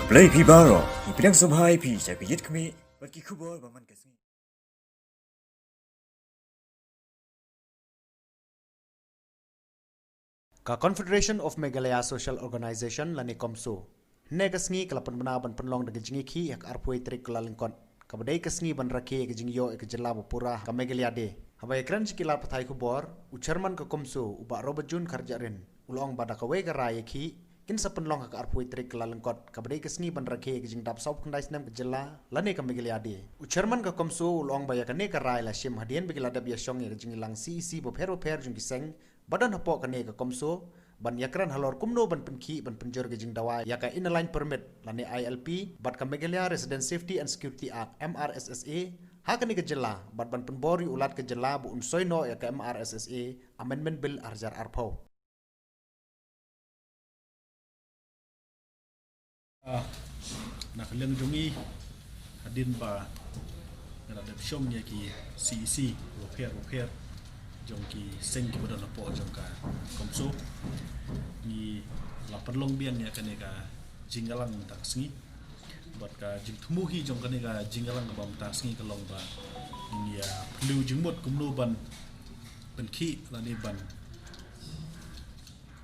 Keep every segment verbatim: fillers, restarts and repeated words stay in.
Khublei phi baroh, ngi pdiang sngewbha ïa phi sha ka Ïit Khmih bad ki khubor ba man ka sngi. Ka Confederation of Meghalaya Social Organisation lane CoMSO, hynne ka sngi ka la pynbna ban pynlong da ka jingïakhih ha ka arphew tarik Kyllalyngkot, kaba dei ka sngi ban rakhe ïa ka jingïoh ïa ka jylla ba pura ha ka Meghalaya Day. Haba ïakren sha ki lad pathai khubor, u chairman ka CoMSO, u Bah Robertjune Kharjahrin, u la ong ba da kawei ka rai ïakhih, kin sa pynlong ha ka arphew tarik Kyllalyngkot, kaba dei ka sngi ban rakhe ïa ka jingdap sawphew khyndai snem ka jylla lane ka Meghalaya Day. U chairman ka CoMSO u la ong ba ïa kane ka rai la shim hadien ba ki la dep ïashong ïa ka jingïalang C E C bapher bapher jong ki seng ba don hapoh kane ka CoMSO, ban ïakren halor kumno ban pynkhih ban pynjur ka jingdawa ïa ka Inner Line Permit lane I L P bad ka Meghalaya Resident Safety and Security Act, M R S S A, ha kane ka jylla, bad ban pynbor ïa u Lat ka jylla ba un soi noh ïa ka M R S S A Amendment Bill ar hajar arphew. Ah, na ka liang jong ngi, hadien ba nga la dep shong ïa ki C E C bapher bapher jong ki seng kiba don hapoh jong ka CoMSO, ngi la pynlong biang ïa kane ka jingïalang mynta ka sngi. Bad ka jingthmu hi jong kane ka jingïalang kaba mynta ka sngi ka long ba ngin ïa phylliew jingmut kumno ban pynkhih lane ban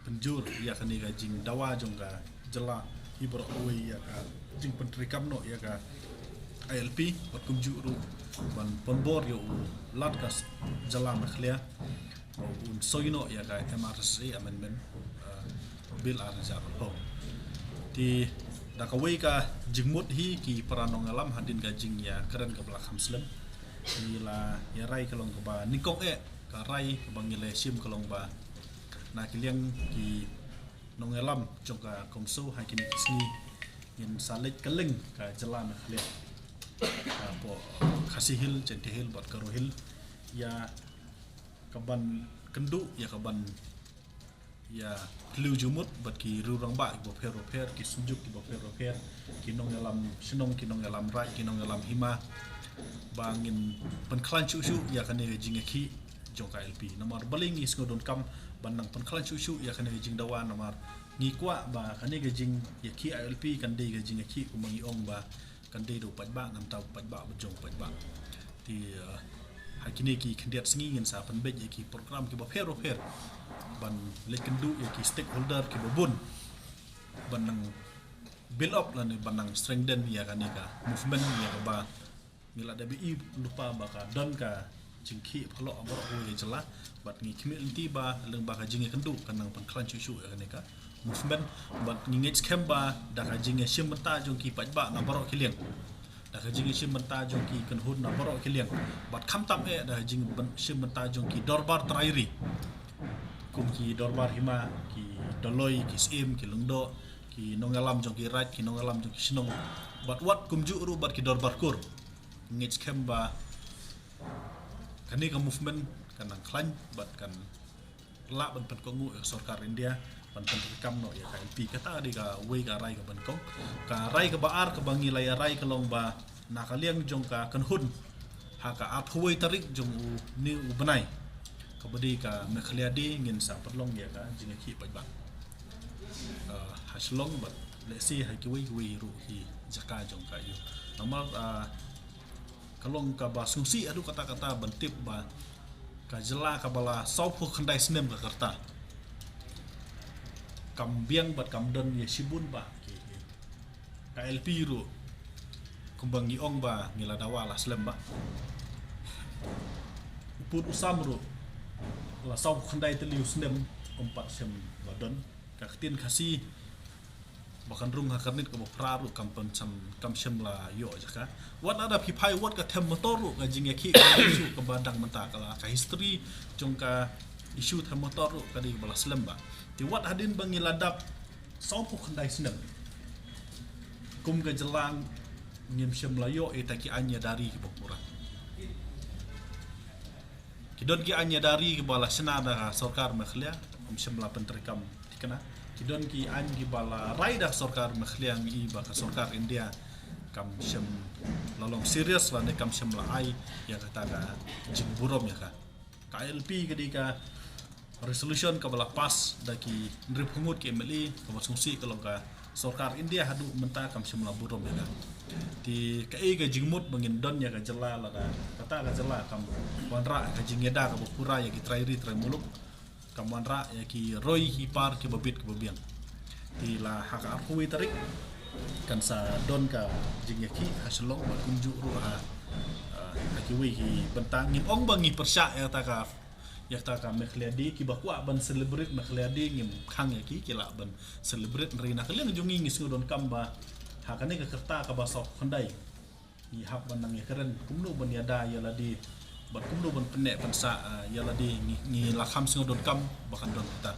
pynjur ïa kane ka jingdawa jong ka jylla hi baroh kawei ïa ka jingpyntreikam noh ïa ka I L P, bad kumjuh ruh ban pynbor ïa u Lat ka jylla Meghalaya ba un soi noh ïa ka M R S S A Amendment, uh, Bill ar hajar arphew. Te da kawei ka jingmut hi ki para nongïalam hadien ka jingïakren kaba la kham slem, ngi la ïa rai ka long kaba nyngkong eh, ka rai kaba ngi la shim ka long ba na ka liang ki nongïalam jong ka CoMSO ha kine ki sngi ngin sa leit kylleng ka jylla Meghalaya, hapoh Khasi Hills, Jaintia Hills bad Garo Hills, ïa kaban kynduh ïa kaban ïa phylliew jingmut bad ki riew rangbah kiba pher bapher, ki synjuk kiba pher bapher, ki nongïalam shnong, ki nongïalam raid, ki nongïalam hima, ba ngin pynkhlaiñ shuh shuh ïa kane ka jingïakhih jong ka I L P. Namar balei ngi sngewdonkam ban nang pynkhlaiñ shuh shuh ïa kane ka jingdawa, namar ngi kwah ba kane ka jingïakhih I L P kan dei ka jingïakhih kumba ngi ong ba kan dei da u paidbah, namar u paidbah ba jong u paidbah. Te, eh, ha kine ki khyndiat sngi ngin sa pynbeit ïa ki program kiba pher bapher ban leit kynduh ïa ki stakeholder kiba bun ban nang build up lane ban nang strengthen ïa kane ka movement, ïa kaba ngi la dep ïohi lypa ba ka don ka jingkhih phylla baroh kawei ka jylla, bad ngi khmih lynti ba lyngba ka jingïakynduh kan nang pynkhlaiñ shuh shuh ïa kane ka movement, bad ngi ngeit skhem ba da ka jingïashim bynta jong ki paidbah na baroh ki liang, da ka jingïashim bynta jong ki kynhun na baroh ki liang, bad khamtam eh da ka jingshim bynta jong ki dorbar trai ri, kum ki dorbar hima, ki Doloi, ki Syiem, ki Lyngdoh, ki nongïalam jong ki raid, ki nongïalam jong ki shnong, bad wat kumjuh ruh bad ki dorbar kur. Ngeit skhem ba kane ka movement kan nang khlaiñ bad kan lah ban pynkohnguh ïa ka sorkar India ban pyntreikam noh ïa ka I L P. Kata dei kawei ka rai kaba nyngkong. Ka rai kaba ar kaba ngi la ïa rai ka long ba na ka liang jong ka kynhun, ha ka arphew wei tarik jong une u bnai, kaba dei ka Meghalaya Day, ngin sa pynlong ïa ka jingïakhih paidbah, ah, ha Shillong bad lehse ha kiwei kiwei ruh ki jaka jong ka ïew. Namar, ah, ka long kaba sngewsih haduh katta katta ban tip ba ka jylla kaba la sawphew khyndai snem ka rta kam biang bad kam don ïa shibun bah ki, ki, ka I L P ruh kumba ngi ong ba ngi la dawa la slem bah. U pud u sam ruh la sawphew khyndai tylli u snem ym pat shym la don. Ka ktien Khasi ba kan rung ha ka rnit kaba phra ruh kam pynsham, kam shym la ïoh jaka. Wat lada phi phai wat ka them motor ruh, ka jingïakhih ka issue kaba dang mynta ka la, ka history jong ka issue them motor ruh ka dei kaba la slem bah. Te wat hadien ba ngi la dap sawphew khyndai snem kum ka jylla ngim shym la ïoh ïa kita ki aiñ ïada ri kiba pura. Ki don ki aiñ ïada ri kiba la shna da ka sorkar Meghalaya, ym shym la pyntreikam thikna. Ki don ki aiñ kiba la rai da ka sorkar Meghalaya, ngi i ba ka sorkar India kam shym la long serious lane kam shym la ai ïa kata ka jingburom ïa ka. Ka I L P ka dei ka resolution kaba la pass da ki hynriewphew ngut ki M L A, kaba sngewsih ka long ka Sorkar India haduh mynta kam shym la burom ïa ka. Te kaei ka jingmut ba ngin don ïa ka jylla lada kata ka jylla kam wanrah ka jingïada kaba pura ïa ki trai ri trai muluk, kam wanrah ïa ki roi ki par kiba bit kiba biang. Te la ha ka arphew wei tarik kan sa don ka jingïakhih ha Shillong bad kumjuh ruh ha, ah, ha kiwei ki bynta. Ngim ong ba ngi pyrshah ïa kata ka, ïa kata ka Meghalaya Day, kiba kwah ban celebrate Meghalaya Day ngim khang ïa ki, ki lah ban celebrate, hynrei na ka liang jong ngi ngi sngewdonkam ba ha kane ka rta kaba sawphew khyndai ngi hap ban nang ïakren kumno ban ïada ïa lade bad kumno ban pynneh pynsah, ah, ïa lade. Ngi, ngi la kham sngewdonkam ba kan don kata.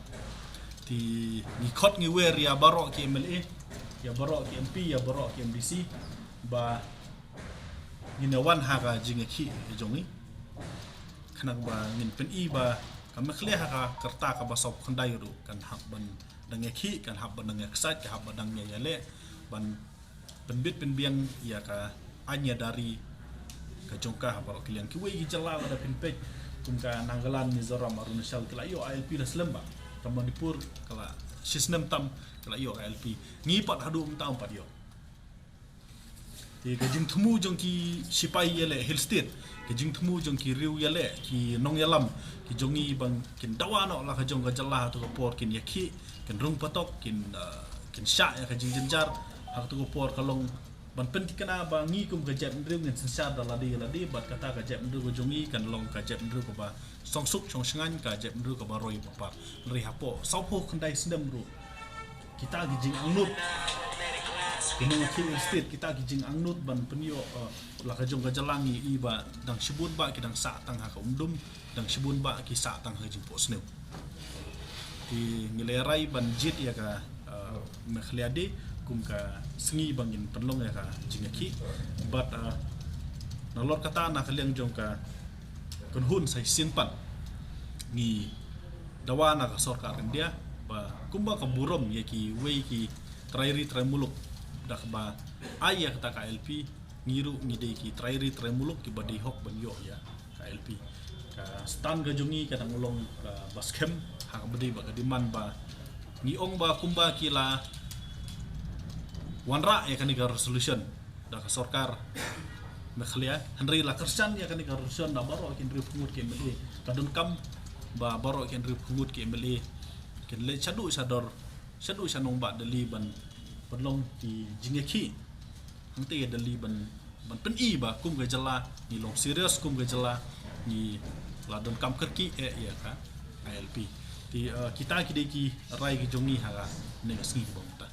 Te ngi khot ngi wer ïa baroh ki M L A, ïa baroh ki M P, ïa baroh ki M D C ba ngin ïa wan ha ka jingïakhih jong ngi, khnang ba ngin pyni ba ka Meghalaya ha ka rta kaba sawphew khyndai ruh kan hap ban dang ïakhih, kan hap ban dang ïaksaid, kan hap ban dang ïa, ïaleh ban pynbit pynbiang ïa ka aiñ ïa dari ka jong ka ha baroh ki liang. Kiwei ki jylla lada phin peit kum ka Nagaland, Mizoram, Arunachal ki la ïoh I L P la slem bha. Ka Manipur ka la shisnem tam ka la ïoh I L P. Ngi pat haduh mynta ngim pat ïoh. Te ka jingthmu jong ki sipai ïaleh Hill State, ka jingthmu jong ki riew ïaleh, ki nongïalam ki jong ngi ba kin dawa noh la ka jong ka jylla ha kato ka por, kin ïakhih, kin rung patok, kin, uh, kin shah ïa ka jingjynjar ha kato ka por ka long ban pynthikna ba ngi kum ka jaitbynriew ngin synshar da lade ïa lade bad kata ka jaitbynriew ka jong ngi kan long ka jaitbynriew kaba shongsuk shongshngaiñ, ka jaitbynriew kaba roi ba par. Hynrei hapoh sawphew khyndai snem ruh kita ki jingangnud, ki nongïakhih Hill State, kita ki jingangnud ban pynïoh, uh, la ka jong ka jylla ngi i ba dang shibun bah ki dang sah tang ha ka umdum, dang shibun bah ki sah tang ha ka jingpohsniew. Te ngi la rai ban jied ïa ka, uh, Meghalaya Day kum ka sngi ba ngin pynlong ïa ka jingïakhih. Bad, uh, nalor kata na ka liang jong ka kynhun sa shisien pat ngi dawa na ka sorkar India ba kumba ka burom ïa kiwei ki trai ri trai muluk da kaba ai ïa kata ka I L P, ngi ruh ngi dei ki trai ri trai muluk kiba dei hok ban ïoh ïa ka I L P. Ka stand ka jong ngi ka dang long kaba skhem ha kaba dei ba ka demand ba ngi ong ba kumba ki la wanrah ïa kane ka resolution da ka sorkar Meghalaya, hynrei la kyrshan ïa kane ka resolution da baroh ki hynriewphew ngut ki M L A. Ka donkam ba baroh ki hynriewphew ngut ki M L A kin leit shaduh shador, shaduh shanong bah Delhi ban pynlong ki jingïakhih hangta ïa Delhi ban, ban pyni ba kum ka jylla ngi long serious, kum ka jylla ngi la donkam kyrkieh ïa ka I L P. Te, uh, kita ki dei ki rai ki jong ngi ha kane ka sngi kaba mynta.